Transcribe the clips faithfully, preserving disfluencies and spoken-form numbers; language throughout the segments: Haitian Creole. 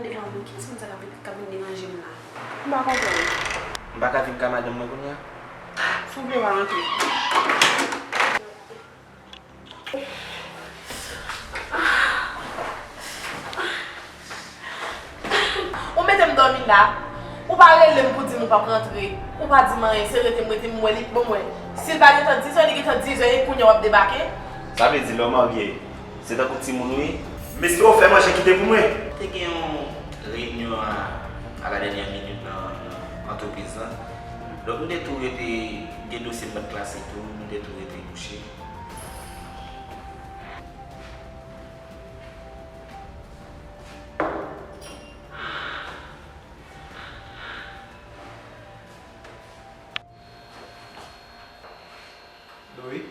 Devan mwen, kiyès moun sa k ap vin, k ap vin deranje m la? M pa konprann. M pa ka vin ka madanm mwen kounye a? Si w vle, w a rantre. Ou mete m dòmi la. Ou pa rele m pou di m ou p ap rantre. Ou pa di m anyen. Se rete m rete m wè li. Bon, mwen, si l pa gentan dizè, li gentan dizè, e kounye a w ap debake? Sa vle di lè w marye, se tankou timoun ou ye? Mesye, w fè manje kite pou mwen. Te gen yon reyinyon a, a la dènyè minit nan, nan antrepriz lan. Donk, nou te tou rete, gen dosye m t ap klase tou, nou te tou rete kouche. Dori?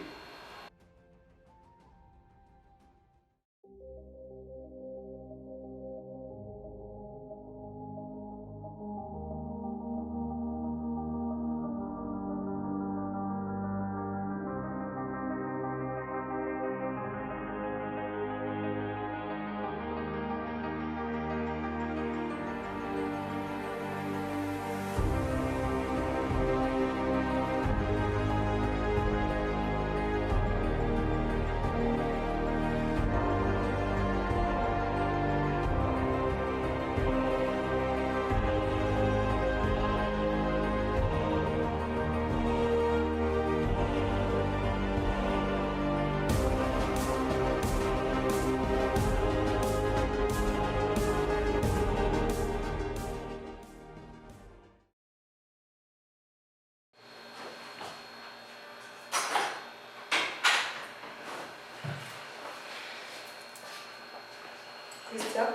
Christian?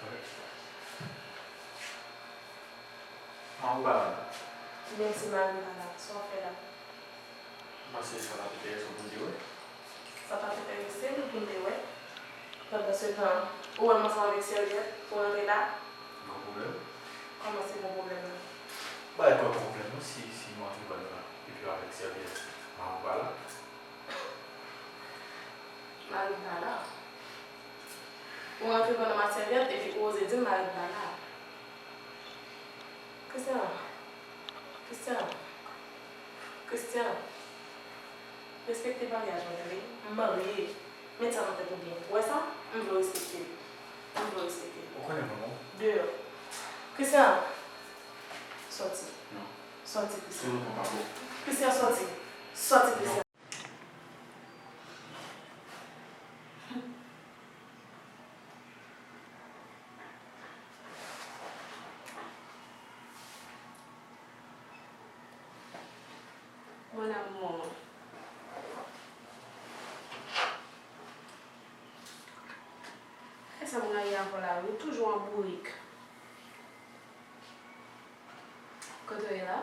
Wi. An ou pa la? Mèsi, mari m pa la. Sa w ap fè la? M panse sa t ap enterese w pou m te wè. Sa t ap enterese m pou m te wè. Pandansetan, ou wè m ansanm avèk sèvyèt, ou rantre la. Gon pwoblèm? Kòman se gon pwoblèm la? Bagay pa pwoblèm non, si, si nou antre pandan epi avèk sèvyèt, mari w pa la. Mari m pa la. Ou rantre pandan m ak sèvyèt epi ou oze di m mari m pa la. Christian, Christian, Christian, respekte maryaj mwen, tande? M marye. Met sa nan tèt ou byen. Ou wè sa? M vle w respekte m. M vle w respekte m. Ou konnen manman w? Deyò. Christian, sòti. Non. Sòti, Christian. Christian, sòti. Sòti, Christian. Mon amour. E sa m rayi avè w la wi, ou toujou an bourik. Kote w ye la?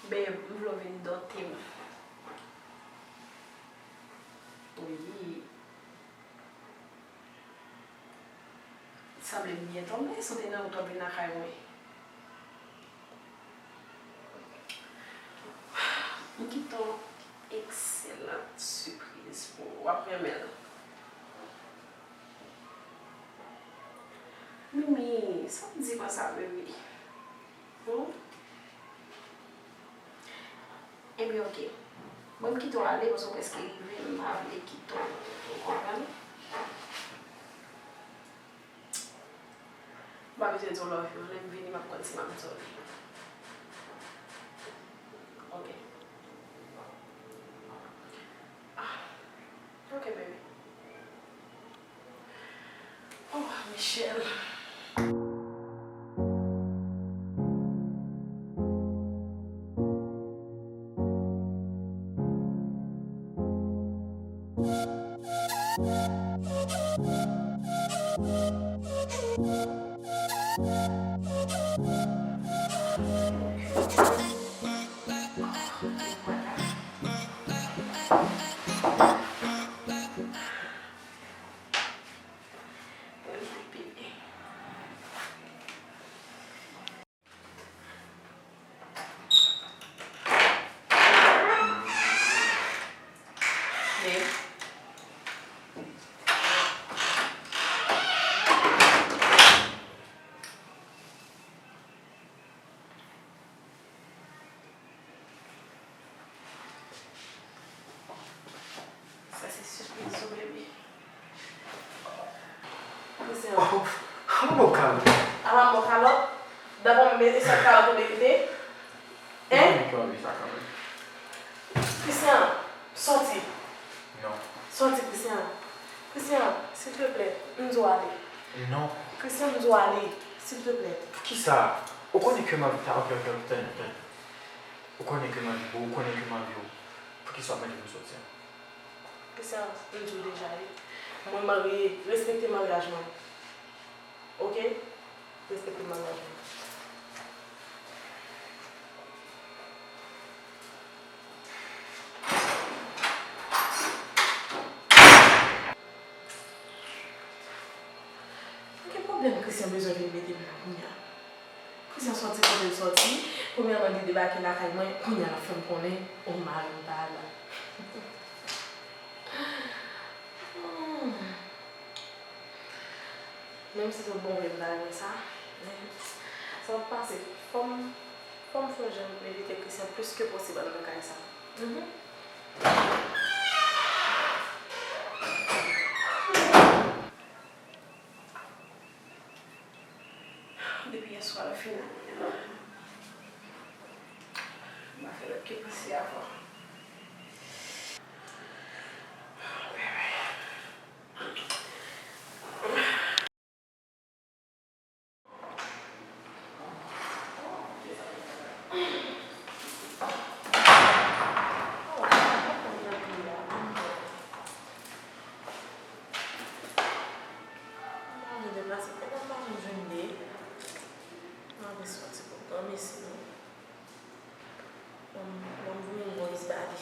Babe, m vle w vin dòte m. Wi. Sanble m byen tonbe, si w te nan wout w ap vin lakay mwen. M kite yon ekselan sipriz pou ou. W ap renmen l. Mimi, sa w di konsa, bebe? Hmm? Ebyen, oke. Bon, m kite w ale, paske w prèske rive, m pa vle kite w, ou konprann? M pa bezwen di w love you, lè m vini, m ap konn si m ap di w li. Oke. Ah, oke, baby. Oh, Michel. Babe, Men e sa k ta reponn verite? Hein? Mwen ki anvi sa kanmenm. Christian, sòti. Non. Sòti, Christian. Christian, silteplè, m di w ale. Non. Christian, m di w ale, silteplè. Poukisa? Ou konnen ke m anvi ta, ok, ok, ok, tann, tann. Ou konnen ke m anvi pou ou, ou konnen ke m anvi ou. Poukisa w ap mande pou m sòti an? Christian, m di w deja wi. Mwen marye, respekte maryaj mwen. Ok? Respekte maryaj mwen. Ki pwoblèm Christian bezwen vin mete m nan kounye a? Christian sòti kote l sòti. Premyèman, li debake lakay mwen, kounye a l ap fè m konnen, o, mari m pa la. Hmm. Menm si tout bon vre m ta renmen sa, men sa p ap pase. Fò m, fò m fè yon jan evite Christian plis ke posib anndan kay sa. Mhm. Depi yè swa l fin. M pa fè lòt ke panse avan. M pa vle deplase, kòman m pa vin jwenn li? M ap sòti pou granmesi nou. Ban m, ban m voye yon voice ba li.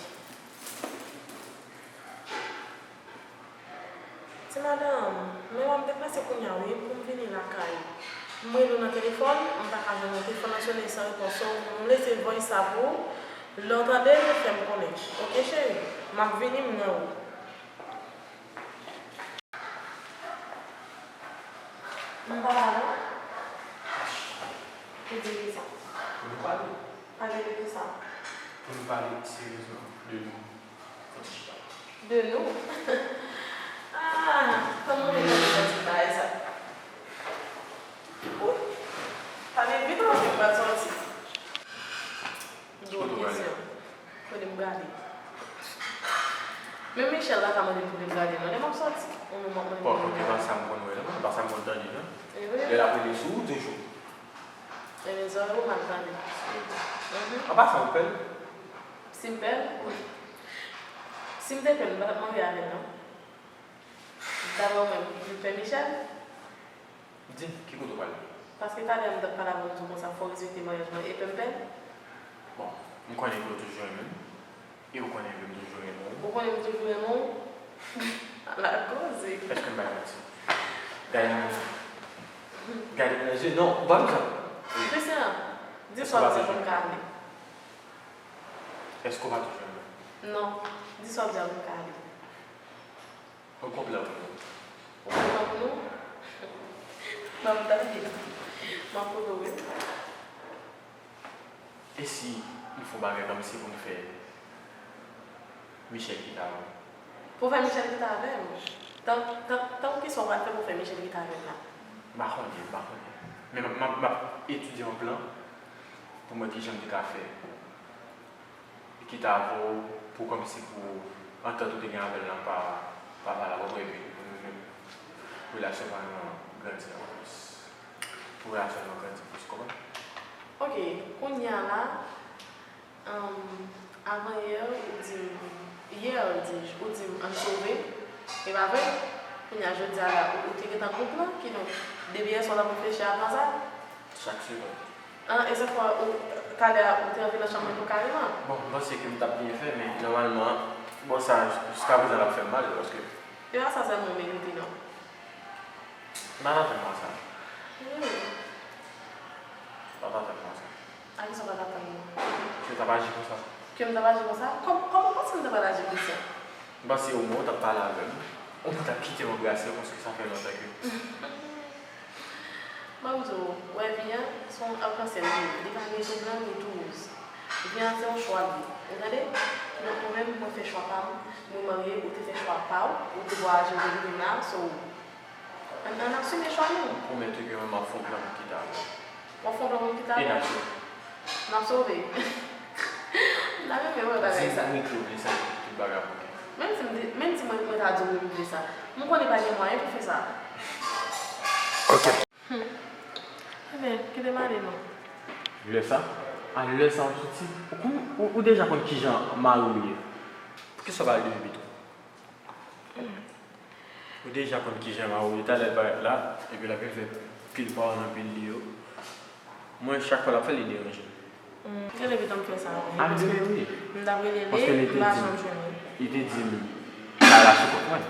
Ti madanm, men w ap deplase kounye a wi, pou m vini lakay. M rele w nan telefòn, m pa ka jwenn ou, telefòn nan sonnen san repons. So, m lese voice sa pou ou. Lè w tande l, fè m konnen. Oke, cheri? M ap vini, m nan wout. M pa la non. Ou di kisa? Pou nou pale. Pale de kisa? Pou nou pale seryezman de nou. Fò ti chita. De nou? Ah, kòman ou vin tande sòti bagay sa? Ou pale vit anpil, m pral sòti. Gwo kesyon. Kote m prale? Menm Michel pa ka mande m kote m prale non. Lè m ap sòti, yon moun m ap mande m kote m prale. Bon, ok, pa sa m konn wè non, pa sa m konn tande non. E vre? Lè l ap rele sou ou toujou. Ebyen, zòrèy ou mal tande. Mhm. An pasan, ou pè l? Si m pè l? Wi. Si m te pè l, m pa t ap marye avè l non. Daprè ou menm, m pè Michel? Di m, ki kote w prale? Paske talè m t ap pale avè w, m di w konsa, fò w respekte maryaj mwen, e pè m pè l? Bon, m konnen ke w toujou renmen m, e w konnen ke m toujou renmen w. Ou konnen m toujou renmen w? Ala koze! Èske m bay manti? Gade m, gade m nan je, non, ou ba m jan. Christian, di sa w ap di pou m ka ale. Èske w pa toujou renmen m? Non, di sa w ap di a pou m ka ale. Ou gon plan pou nou? Ou gon plan pou nou? Ban m tande. M ap koute w wi. E si nou fè yon bagay kòmsi pou nou fè Michel kite avè w? Pou fè Michel kite avè m? Tan, tan, tan kisa w pral fè pou fè Michel kite avè m la? M pa konnen, m pa konnen. Men m ap, m ap, m ap etidye yon plan pou m wè kijan m te ka fè. Kite avè w pou kòmsi pou antant ou te gen avè l lan pa, pa valab ankò, epi pou nou menm relasyon pa nou an grandi ankò plis. Pou relasyon nou an grandi plis, konprann? Ok, kounye a la, um, avan yè, ou di m, yè, di, ou di m ann sove, e pa vre? Kounye a, jodi a la, ou, ou te gentan konprann, kidonk, depi yè swa w t ap reflechi a plan sa? Chak semèn. An, e sa fè ou, talè a, ou te antre nan chanm mwen tou kareman? Bon, m panse ke m t ap byen fè, men nòmalman, bon, sa, jiskaprezan, l ap fè m mal, paske. Se pa sa sèlman w merite, non. M pa t atann m a sa. Wi. M pa t atann m a sa. A kisa w pa t atann mwen? Ke w t ap aji konsa. Ke m t ap aji konsa? Kòm, kòman w panse m ta pral aji konsa? M panse omwen w t ap pale avè m. Omwen w t ap kite m anbrase w, paske sa fè lontan ke. Ban m di w, w wè vi a, se yon arkansyèl li ye. Li pa ni tou blan, ni tou wouz. Vi a se yon chwa l ye. Ou tande? Kidonk, mwen menm, mwen fè chwa pa m. Mwen marye, ou te fè chwa pa w. Ou te vwayaje, ou te kite m la, so, ann, ann asime chwa nou. M pwomèt ou ke mwen, m ap fè yon plan pou kite avè w. W ap fè yon plan pou m kite avè w? E n ap sove. N ap sove. M ta renmen wè bagay sa. Di m wi ke w vle sa, tout bagay ap oke. Menm si m di, menm si mwen, mwen ta di w wi m vle sa, m konnen pa gen mwayen pou fè sa. Ok. Hmm. Ebyen, kite m ale non. Lè sa? A lè sa w soti? Ou konn, ou, ou deja konn kijan mari w ye. Poukisa w pa leve pito? Hmm. Ou deja konn kijan mari w ye, talè l parèt la, epi l ap vin fè pil pawòl nan pil li yo. Mwen, chak fwa l ap fè l, li deranje m. Hmm, rele pitit m fè sa, wi, paske m t ap rele li, m pa janm jwenn li. Li te di m, kay la sou kont mwen.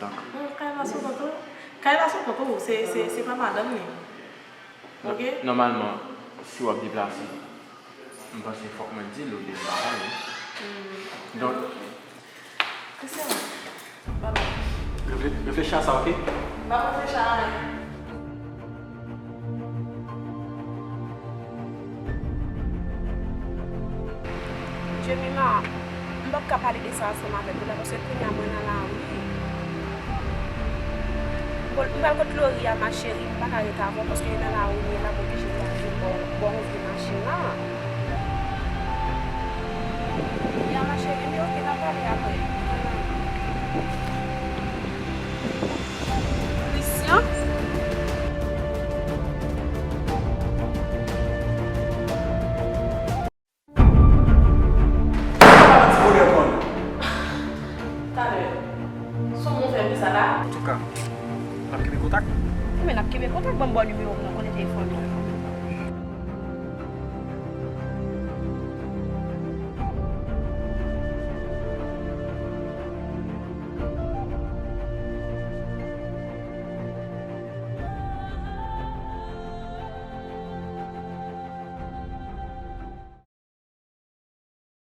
Donk. Hmm, kay la sou kont ou? Kay la sou kont ou, se, se, se pa madanm li. Ok? Nòmalman, si w ap deplase, m panse fòk mwen di l, oubyen m pa konnen. Hmm. Donk, Christian, ba m. Refle-, reflechi a sa, ok? M pa reflechi a anyen. Jemima, m p ap ka pale de sa ansanm avèk ou la, paske kounye a mwen nan lari. Bon, m pral kot Lori a, ma chérie, m pa ka ret avè w, paske e nan lari m ye la, m oblije pase bò, bò yon vye machin la. Ya, ma chérie, men ok, n a pale apre. Christian? Talè, se w move vre sa la? Antouka, n ap kenbe kontak. Men n ap kenbe kontak, ban m ba w nimewo m nan, konnen telefòn ou.